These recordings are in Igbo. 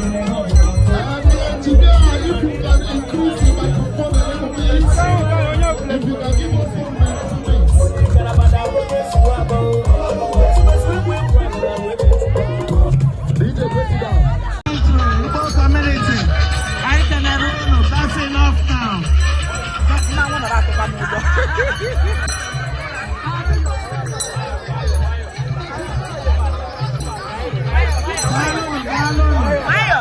The engineer, if you can increase the microphone a little bit, if you can give us 1 minute, 2 minutes. DJ, break it down. Igbo community, anyị kenere unu. That's enough now. Mmanwụ nọrọ atụkwa m ụjọ. Daalụnụ, daalụnụ. Nwayọ.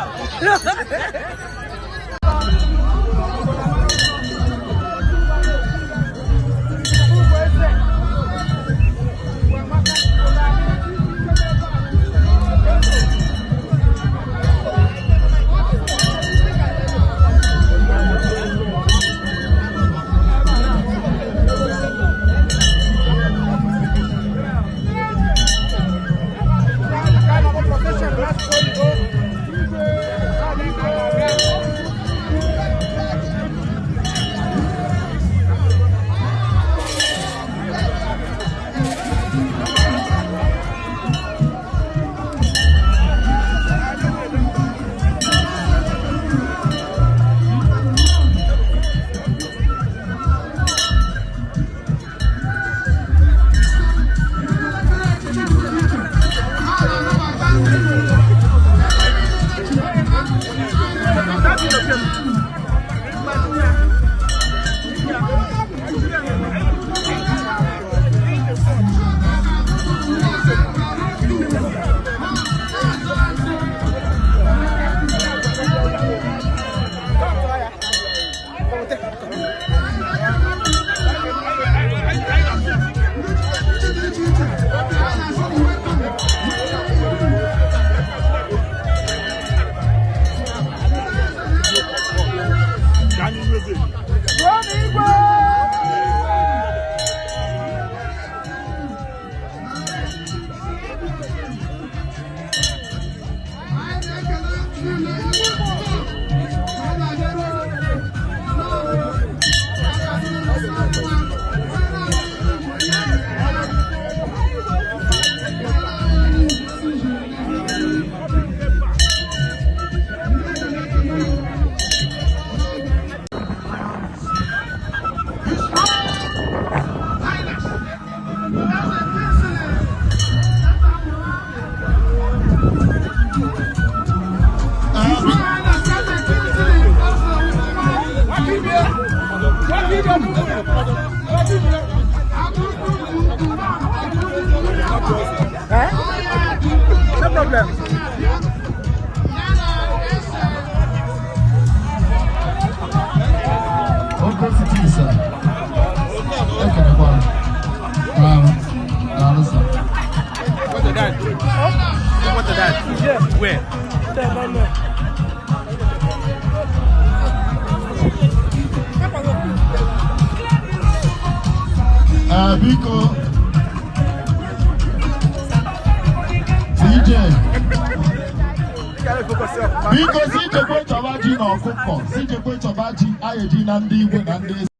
Eh? No problem. Ogo City, sir. Ekenekwa. Daalụ. Daalụ, sir. What's that? What's that? Where? Biko. CJ. Biko, si jekwe chọba ji na ọkụkọ. Si jekwe chọba ji, anyị eji na ndị igwe na ndị eze.